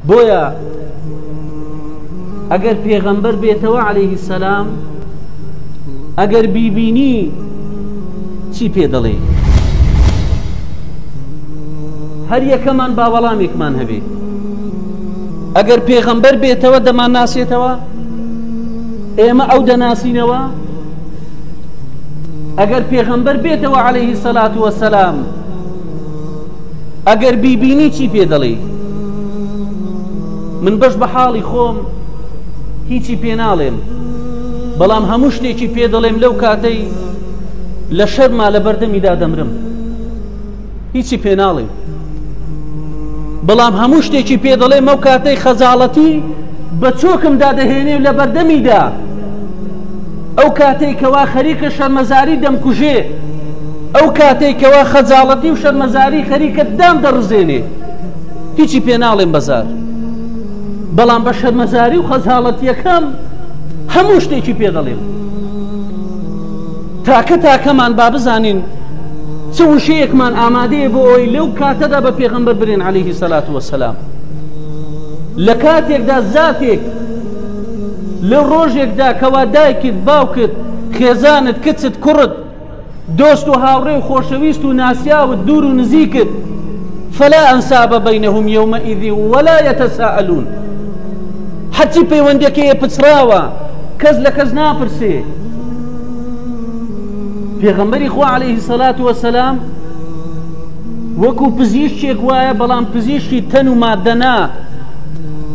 بۆیە ئەگەر پێغەمبەر بێتەوە عەلەیه سەلام ئەگەر بیبینی چی پێ دەڵێ؟ هەر یەکەمان با وەڵامێکمان هەبێ. ئەگەر پێغەمبەر بێتەوە دەمان ناسێتەوە؟ ئێمە ئەو دەناسینەوە؟ ئەگەر پێغەمبەر بێتەوە عەلەیهی سەلات وەسەلام ئەگەر بیبینی چی پێ دەڵێی؟ من بەش بە حاڵی خۆم هیچی پێ ناڵێم، بەڵام هەموو شتێکی پێ دەڵێم لەو کاتەی لە شەرما لە بەردەمیدا دەمرم. هیچی پێ ناڵێم، بەڵام هەموو شتێکی پێ دەڵێم ئەو کاتەی خەجاڵەتی بە چۆکمدا دەهێنێ لە بەردەمیدا، ئەو کاتەی کەوا خەریکە شەرمەزاری دەمکوژێ، ئەو کاتەی کەوا خەجاڵەتی و شەرمەزاری خەریکە دام دەڕزێنێ، هیچی پێ ناڵێم بەزار، بەڵام بە شەرمەزاری و خەجاڵەتیەکەم هەموو شتێکی پێ دەڵێم. تاکە تاکەمان با بزانین چ وشەیەکمان ئامادەیە بۆ ئەوەی لەو کاتەدا بە پێغەمبەر برێن عەلەیهی سەلات وەسەلام. لە کاتێکدا زاتێک لە ڕۆژێکدا کەوا دایکت، باوکت، خێزانت، کچت، کوڕت، دۆست و هاوڕێ و خۆشەویست و ناسیاوت، دوور و نزیکت، فلا انساب بینهم یومئذ ولا یتساءلون، هەرچی پەیوەندیەکەیە پچڕاوە، کەس لە کەس ناپرسێ. پێغەمبەری خوا عەلەیهی سەلات وەسەلام وەکو پزیشکێک وایە، بەڵام پزیشکی تەن و مادە نا،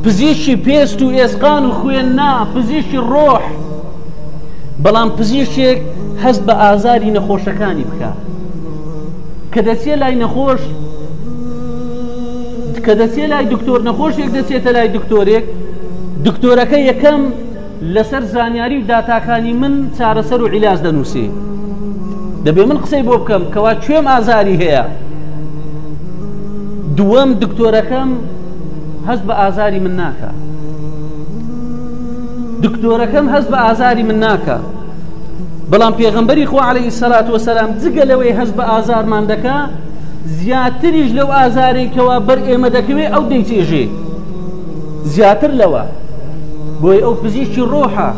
پزیشکی پێست و ئێسقان و خوێن نا، پزیشکی ڕۆح، بەڵام پزیشکێک هەست بە ئازاری نەخۆشەکانی بکە. کە دەچێ لای نەخۆش، کە دەچێ لای دکتۆر، نەخۆشێک دەچێتە لای دکتۆرێک، دکتۆرەکە یەکەم لەسەر زانیاری و داتاکانی من چارەسەر و عیلاج دەنووسێ. دەبێ من قسەی بۆ بکەم کەوا کوێم ئازاری هەیە. دووەم، دکتۆرەکەم هەست بە ئازاری من ناکا. دکتۆرەکەم هەست بە ئازاری من ناکا. بەڵام پێغەمبەری خوا عەلەیهی سەلات وەسەلام جگە لەوەی هەست بە ئازارمان دەکا، زیاتریش لەو ئازارەی کەوا بەر ئێمە دەکەوێ ئەو دەیچێژێ. زیاتر لەوە، بۆیە ئەو پزیشکی ڕۆحە.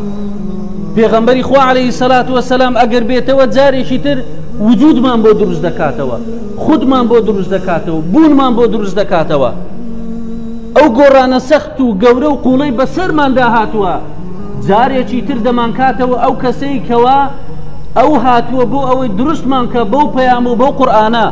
پێغەمبەری خوا عەلەیهی سەلات وەسەلام ئەگەر بێتەوە جارێکی تر وجودمان بۆ دروست دەکاتەوە، خودمان بۆ دروست دەکاتەوە، بوونمان بۆ دروست دەکاتەوە. ئەو گۆڕانە سەخت و گەورە و قوڵەی بەسەرماندا هاتووە جارێکی تر دەمانکاتەوە ئەو کەسەی کەوا ئەو هاتووە بۆ ئەوەی دروستمان کە بەو پەیام و بەو قورئانە.